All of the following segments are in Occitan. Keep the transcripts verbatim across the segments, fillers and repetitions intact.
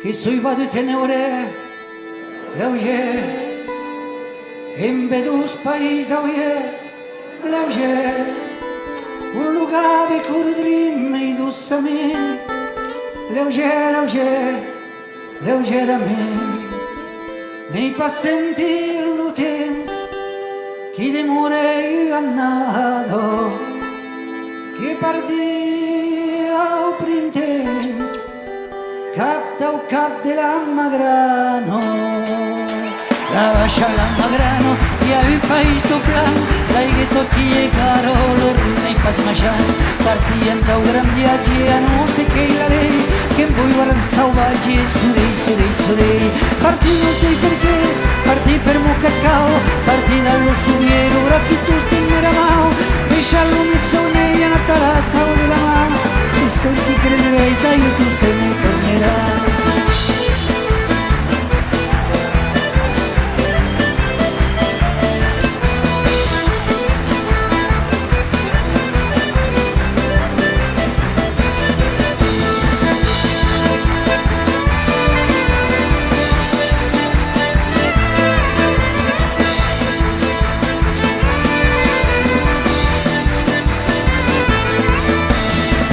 Que soi vadut en aure, leugèr, en vedós país d'aulhèrs, leugèr, on lo gave cordrin mei doçament, leugèr, leugèr, leugèrament. N'èi pas sentit lo temps qui demorèi ua annada, que partí au printemps, cap dau cap de la Magrana. La vacha la Magrana, i a un país tot plan, l'aiga tot qui e cara, lo rin n'ei pas maishant. Partí entau gran viatge, a noste qu'ei la lei, que'm voi guardar sauvatge, solei, solei, solei. Partí non sei perqué, partí per mor qu'ac cau, partí dab lo sovier, lo braç qui tostemp m'èra mau, deishar lo me saunei, anar tà la sau de la mar, tostemp qui crederèi tà jo, tostemp me tornerà.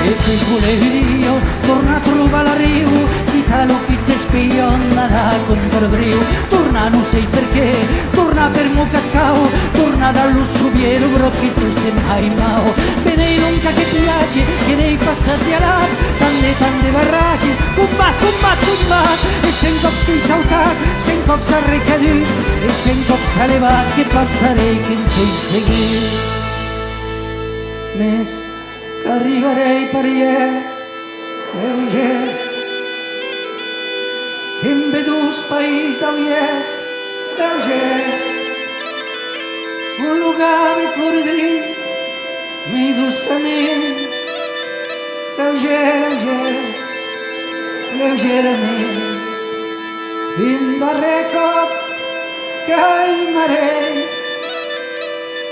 E puish voler un dia tornar trobar l'arriu, quitar lo qui t'espia, nadar contra briu, tornar non sei perqué, tornar per mor qu'ac cau, tornar dab lo sovier, lo braç qui tostemp ai mau. Benei donc aqueth viatge que n'èi passat diarats, tant de, tant de barratges, combat, combat, combat, e cent còps qu'èi sautat, cent còps arrecadut, e cent còps alevat, que passarèi, que'n soi segur. Mes qu'arribarèi parièr, leugèr, en vedós país d'aulhèrs, leugèr, on lo gave cordrin mei doçament, leugèr, leugèr, leugèrament. Un darrèr còp qu'aimarèi,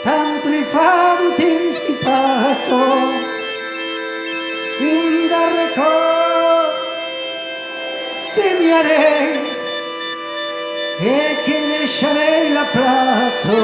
tant trufat deu temps qui passa, un darrèr còp se'n irarèi e que deisharèi la plaça.